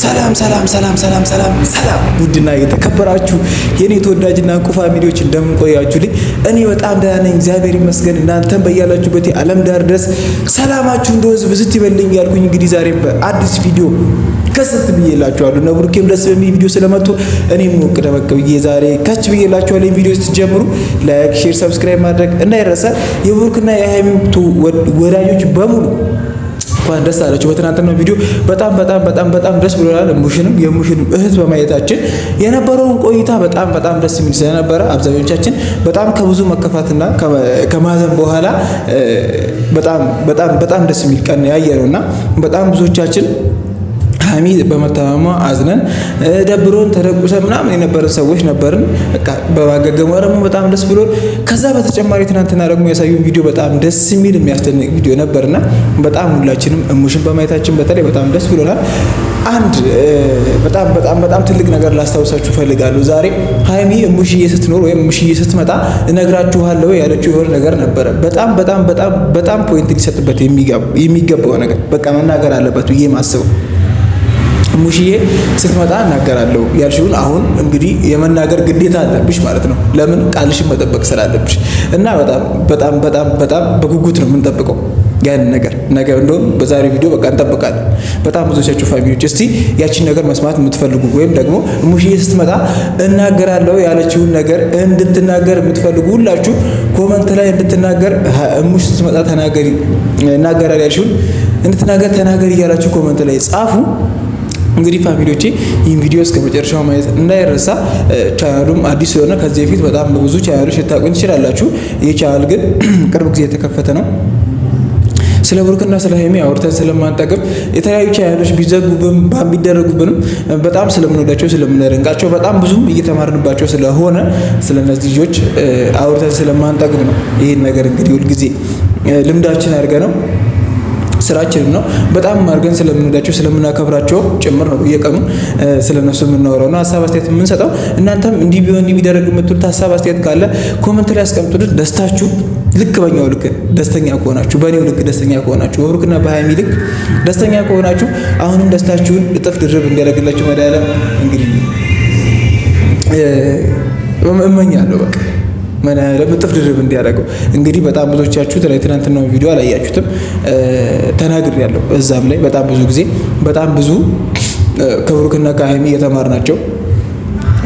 ሰላም ሰላም ሰላም ሰላም ሰላም ሰላም ውድና የተከበራችሁ የኔ ተወዳጅና እንቁ family ዎች እንደምን ቆያችሁልኝ? እኔ በጣም ደህና ነኝ፣ እግዚአብሔር ይመስገን። እናንተም በያላችሁበት የዓለም ዳር ድረስ ሰላማችሁ እንደ ወንዝ ብዝት ይበልኝ ያልኩኝ እንግዲህ ዛሬ በአዲስ ቪዲዮ ከሰት ብዬላችኋለሁ። እነ ብሩኬም ደስ በሚል ቪዲዮ ስለመጡ እኔም ሞቅ ደመቅ ብዬ ዛሬ ከች ብዬላችኋለሁ። ቪዲዮ ስትጀምሩ like፣ share፣ subscribe ማድረግ እንዳይረሳ። የብሩክና የሃይሚ ወዳጆች በሙሉ እንኳን ደስ አላችሁ። በትናንትናው ቪዲዮ በጣም በጣም በጣም በጣም ደስ ብሎናል። ሙሽንም የሙሽንም እህት በማየታችን የነበረውን ቆይታ በጣም በጣም ደስ የሚል ስለነበረ አብዛኞቻችን በጣም ከብዙ መከፋትና ከማዘን በኋላ በጣም በጣም በጣም ደስ የሚል ቀን ያየነውና በጣም ብዙዎቻችን ሀሚ በመታመሟ አዝነን ደብሮን ተደቁሰን ምናምን የነበርን ሰዎች ነበርን። በቃ በማገገሟ ደግሞ በጣም ደስ ብሎን፣ ከዛ በተጨማሪ ትናንትና ደግሞ ያሳዩን ቪዲዮ በጣም ደስ የሚል የሚያስደንቅ ቪዲዮ ነበርና በጣም ሁላችንም እሙሽን በማየታችን በተለይ በጣም ደስ ብሎናል። አንድ በጣም በጣም በጣም ትልቅ ነገር ላስታውሳችሁ እፈልጋለሁ። ዛሬ ሀይሚ እሙሽዬ ስትኖር ወይም እሙሽዬ ስትመጣ እነግራችኋለሁ ያለችው የሆነ ነገር ነበረ። በጣም በጣም በጣም በጣም point ሊሰጥበት የሚገባው ነገር በቃ መናገር አለበት ብዬ ማስበው ሙሽዬ ስትመጣ እናገራለሁ ያልሽውን አሁን እንግዲህ የመናገር ግዴታ አለብሽ ማለት ነው። ለምን ቃልሽን መጠበቅ ስላለብሽ እና በጣም በጣም በጣም በጣም በጉጉት ነው የምንጠብቀው ያን ነገር ነገ እንደውም በዛሬ ቪዲዮ በቃ እንጠብቃለን። በጣም ብዙዎቻችሁ family ዎች እስቲ ያቺን ነገር መስማት የምትፈልጉ ወይም ደግሞ ሙሽዬ ስትመጣ እናገራለሁ ያለችውን ነገር እንድትናገር የምትፈልጉ ሁላችሁ comment ላይ እንድትናገር እሙሽ ስትመጣ ተናገሪ እናገራለሁ ያልሽውን እንድትናገር ተናገሪ እያላችሁ comment ላይ ጻፉ። እንግዲህ family ዎቼ ይህን ቪዲዮ እስከ መጨረሻው ማየት እንዳይረሳ። ቻናሉም አዲስ ስለሆነ ከዚህ በፊት በጣም በብዙ ቻናሎች ልታውቁኝ ትችላላችሁ። ይህ ቻናል ግን ቅርብ ጊዜ የተከፈተ ነው። ስለ ብሩክና ስለ ሀይሚ አውርተን ስለማንጠግብ የተለያዩ ቻናሎች ቢዘጉብን ቢደረጉብንም በጣም ስለምንወዳቸው ስለምናደንቃቸው በጣም ብዙም እየተማርንባቸው ስለሆነ ስለነዚህ ልጆች አውርተን ስለማንጠግብ ነው ይህን ነገር እንግዲህ ሁልጊዜ ልምዳችን አድርገ ነው ስራችንም ነው። በጣም አድርገን ስለምንወዳቸው ስለምናከብራቸው ጭምር ነው በየቀኑ ስለነሱ የምናወራው እና ሀሳብ አስተያየት የምንሰጠው። እናንተም እንዲህ ቢሆን እንዲህ ቢደረግ የምትሉት ሀሳብ አስተያየት ካለ comment ላይ አስቀምጡልን። ደስታችሁ ልክ በኛው ልክ ደስተኛ ከሆናችሁ፣ በእኔው ልክ ደስተኛ ከሆናችሁ፣ በብሩክና በሀይሚ ልክ ደስተኛ ከሆናችሁ አሁንም ደስታችሁን እጥፍ ድርብ እንዲያደርግላችሁ መድኃኒዓለም እንግዲህ እመኛለሁ በቃ እጥፍ ድርብ እንዲያደርገው። እንግዲህ በጣም ብዙዎቻችሁ ትናንትናውን ቪዲዮ አላያችሁትም፣ ተናግሬያለሁ። እዛም ላይ በጣም ብዙ ጊዜ በጣም ብዙ ከብሩክና ከሀይሚ እየተማርናቸው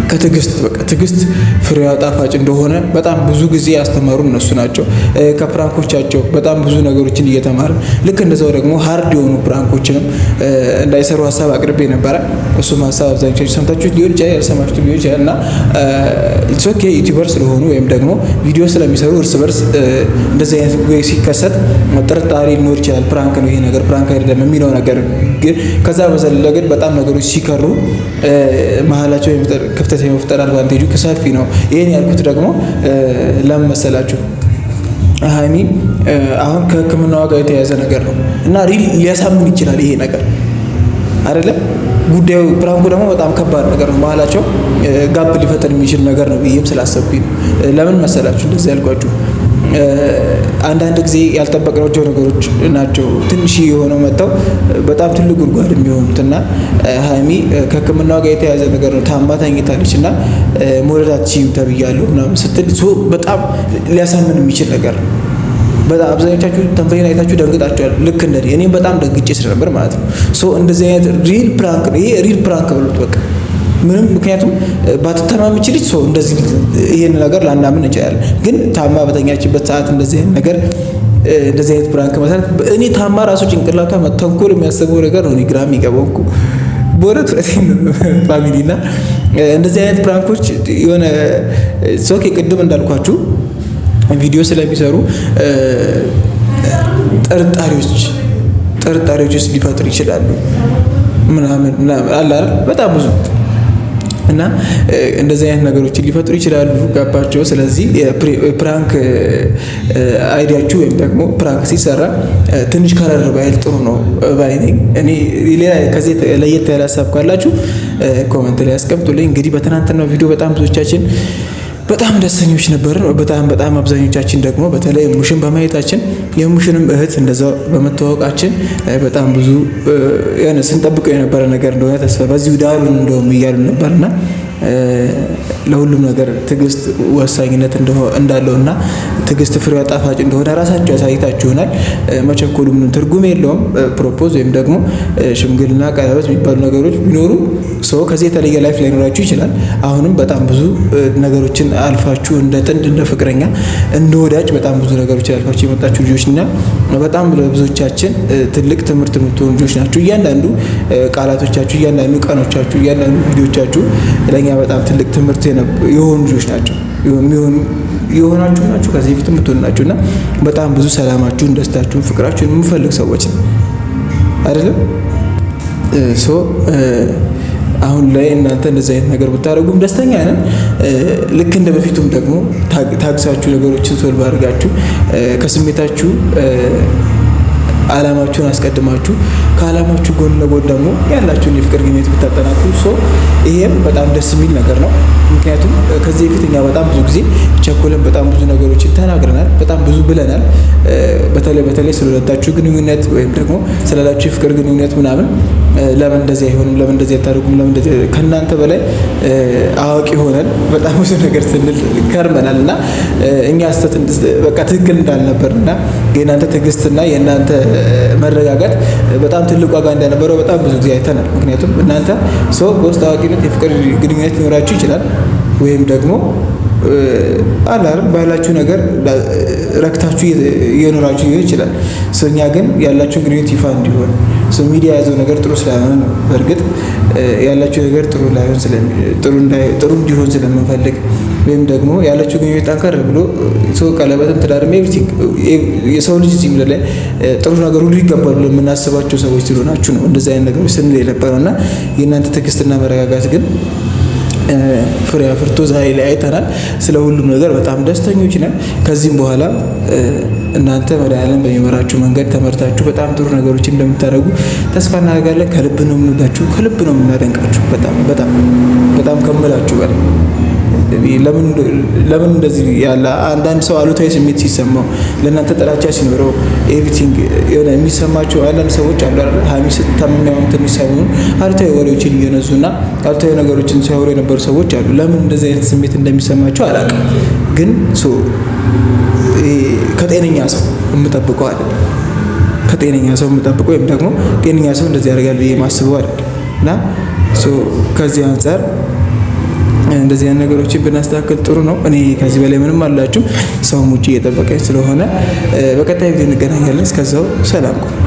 ከትዕግስት በቃ ትዕግስት ፍሬዋ ጣፋጭ እንደሆነ በጣም ብዙ ጊዜ ያስተማሩ እነሱ ናቸው። ከ prank ኦቻቸው በጣም ብዙ ነገሮችን እየተማርን ልክ እንደዛው ደግሞ hard የሆኑ prank ኦችንም እንዳይሰሩ ሀሳብ አቅርቤ ነበረ። እሱም ሀሳብ አብዛኞቻችሁ ሰምታችሁት ሊሆን ይችላል፣ ያልሰማችሁት ሊሆን ይችላል። እና it's okay YouTuber ስለሆኑ ወይም ደግሞ ቪዲዮ ስለሚሰሩ እርስ በርስ እንደዚህ አይነት ወይ ሲከሰት ጥርጣሬ ሊኖር ይችላል። prank ነው ይሄ ነገር prank አይደለም የሚለው ነገር ግን ከዛ በዘለለ ግን በጣም ነገሮች ሲከሩ መሀላቸው ክፍተት የመፍጠር advantage ኡ ሰፊ ነው። ይህን ያልኩት ደግሞ ለምን መሰላችሁ? ሀይሚ አሁን ከሕክምናዋ ጋር የተያያዘ ነገር ነው እና real ሊያሳምን ይችላል ይሄ ነገር አይደለም ጉዳዩ። prank ኡ ደግሞ በጣም ከባድ ነገር ነው። መሀላቸው gap ሊፈጥር የሚችል ነገር ነው ብዬም ስላሰብኩኝ ነው። ለምን መሰላችሁ እንደዚህ ያልኳችሁ? አንዳንድ ጊዜ ያልጠበቅናቸው ነገሮች ናቸው ትንሽ የሆነው መጥተው በጣም ትልቅ ጉድጓድ የሚሆኑት። እና ሀይሚ ከሕክምናዋ ጋር የተያያዘ ነገር ነው። ታማ ተኝታለች እና መውለድ አትችይም ተብያለሁ ምናምን ስትል በጣም ሊያሳምን የሚችል ነገር ነው። በጣም አብዛኞቻችሁ thumbnail አይታችሁ ደንግጣችኋል። ልክ እንደኔ እኔም በጣም ደንግጬ ስለነበር ማለት ነው። So እንደዚህ አይነት real prank ነው ይሄ፣ real prank ብሎት በቃ ምንም ምክንያቱም ባትታመም ልጅ ሰው እንደዚህ ይሄን ነገር ላናምን እንችላለን። ግን ታማ በተኛችበት ሰዓት እንደዚህ አይነት ነገር እንደዚህ አይነት prank መሰረት እኔ ታማ ራሱ ጭንቅላቷ ተንኮል የሚያስበው ነገር ነው። እኔ ግራ የሚገባው እኮ በእውነት family። እና እንደዚህ አይነት prank ኦች የሆነ okay ቅድም እንዳልኳችሁ ቪዲዮ ስለሚሰሩ ጥርጣሬዎች ውስጥ ሊፈጥሩ ይችላሉ ምናምን ምናምን አለ አይደል በጣም ብዙ እና እንደዚህ አይነት ነገሮችን ሊፈጥሩ ይችላሉ። ገባቸው። ስለዚህ prank idea ችሁ ወይም ደግሞ prank ሲሰራ ትንሽ ከረር ባይል ጥሩ ነው ባይ ነኝ እኔ። ሌላ ከዚህ ለየት ያለ ሀሳብ ካላችሁ comment ላይ አስቀምጡልኝ። እንግዲህ በትናንትናው ቪዲዮ በጣም ብዙዎቻችን በጣም ደስተኞች ነበርን። በጣም በጣም አብዛኞቻችን ደግሞ በተለይ ሙሽን በማየታችን የሙሽንም እህት እንደዛው በመተዋወቃችን በጣም ብዙ የሆነ ስንጠብቀው የነበረ ነገር እንደሆነ ተስፋ በዚሁ ዳሩን እንደውም እያሉ ነበርና ለሁሉም ነገር ትዕግስት ወሳኝነት እንዳለው እና ትዕግስት ፍሬዋ ጣፋጭ እንደሆነ ራሳችሁ ያሳይታችሁናል። መቸኮሉ ምንም ትርጉም የለውም። Propose ወይም ደግሞ ሽምግልና፣ ቀለበት የሚባሉ ነገሮች ቢኖሩ ሰው ከዚህ የተለየ life ላይኖራችሁ ይችላል። አሁንም በጣም ብዙ ነገሮችን አልፋችሁ እንደ ጥንድ፣ እንደ ፍቅረኛ፣ እንደ ወዳጅ በጣም ብዙ ነገሮችን አልፋችሁ የመጣችሁ ልጆች እና በጣም ለብዙዎቻችን ትልቅ ትምህርት የምትሆኑ ልጆች ናችሁ። እያንዳንዱ ቃላቶቻችሁ፣ እያንዳንዱ ቀኖቻችሁ፣ እያንዳንዱ ቪዲዮቻችሁ ለእኛ በጣም ትልቅ ትምህርት የሆኑ ልጆች ናቸው የሆናችሁ ናችሁ። ከዚህ በፊት የምትሆኑ ናችሁ እና በጣም ብዙ ሰላማችሁን፣ ደስታችሁን፣ ፍቅራችሁን የምንፈልግ ሰዎች ነው አይደለም? So አሁን ላይ እናንተ እንደዚህ አይነት ነገር ብታደርጉም ደስተኛ ነን። ልክ እንደ በፊቱም ደግሞ ታግሳችሁ ነገሮችን solve አድርጋችሁ ከስሜታችሁ አላማችሁን አስቀድማችሁ ከአላማችሁ ጎን ለጎን ደግሞ ያላችሁን የፍቅር ግንኙነት ብታጠናክሩ so ይሄም በጣም ደስ የሚል ነገር ነው። ምክንያቱም ከዚህ በፊት እኛ በጣም ብዙ ጊዜ ቸኮለን በጣም ብዙ ነገሮችን ተናግረናል፣ በጣም ብዙ ብለናል። በተለይ በተለይ ስለሁለታችሁ ግንኙነት ወይም ደግሞ ስላላችሁ የፍቅር ግንኙነት ምናምን ለምን እንደዚህ አይሆንም፣ ለምን እንደዚህ አታደርጉም፣ ለምን እንደዚህ ከእናንተ በላይ አዋቂ ሆነን በጣም ብዙ ነገር ስንል ከርመናል እና እኛ ስህተት በቃ ትክክል እንዳልነበር እና የእናንተ ትዕግስትና የእናንተ መረጋጋት በጣም ትልቅ ዋጋ እንደነበረው በጣም ብዙ ጊዜ አይተናል። ምክንያቱም እናንተ ሰው በውስጥ አዋቂነት የፍቅር ግንኙነት ሊኖራችሁ ይችላል ወይም ደግሞ አላርም ባላችሁ ነገር ረክታችሁ እየኖራችሁ ሊሆን ይችላል። እኛ ግን ያላችሁን ግንኙነት ይፋ እንዲሆን ሚዲያ የያዘው ነገር ጥሩ ስላልሆነ ነው። በእርግጥ ያላችሁ ነገር ጥሩ ላይሆን ጥሩ እንዲሆን ስለምንፈልግ ወይም ደግሞ ያላችሁ ግንኙነት ጠንከር ብሎ ሰው ቀለበትም ትዳርም everything የሰው ልጅ እዚህ ምድር ላይ ጥሩ ነገር ሁሉ ይገባሉ የምናስባቸው ሰዎች ስለሆናችሁ ነው እንደዚህ አይነት ነገሮች ስንል የነበረው እና የእናንተ ትዕግስትና መረጋጋት ግን ፍሬ አፍርቶ ዛሬ ላይ አይተናል። ስለ ሁሉም ነገር በጣም ደስተኞች ነን። ከዚህም በኋላ እናንተ መድኃኒዓለም በሚመራችሁ መንገድ ተመርታችሁ በጣም ጥሩ ነገሮችን እንደምታደርጉ ተስፋ እናደርጋለን። ከልብ ነው የምንወዳችሁ፣ ከልብ ነው የምናደንቃችሁ። በጣም በጣም በጣም ከምላችሁ በላይ ለምን እንደዚህ ያለ አንዳንድ ሰው አሉታዊ ስሜት ሲሰማው ለእናንተ ጥላቻ ሲኖረው everything የሆነ የሚሰማቸው አንዳንድ ሰዎች አሉ አይደል? ሀሚ ስታምም ያሁን ትንሽ ሰሞኑን አሉታዊ ወሬዎችን እየነዙ እና አሉታዊ ነገሮችን ሲያወሩ የነበሩ ሰዎች አሉ። ለምን እንደዚህ አይነት ስሜት እንደሚሰማቸው አላውቅም፣ ግን ከጤነኛ ሰው የምጠብቀው አይደለም። ከጤነኛ ሰው የምጠብቀው ወይም ደግሞ ጤነኛ ሰው እንደዚህ ያደርጋል ብዬ የማስበው አይደለም እና ከዚህ አንጻር እንደዚህ አይነት ነገሮችን ብናስተካክል ጥሩ ነው። እኔ ከዚህ በላይ ምንም አላችሁ፣ ሰውም ውጭ እየጠበቀኝ ስለሆነ በቀጣይ ቪዲዮ እንገናኛለን። እስከዛው ሰላም ቆዩ።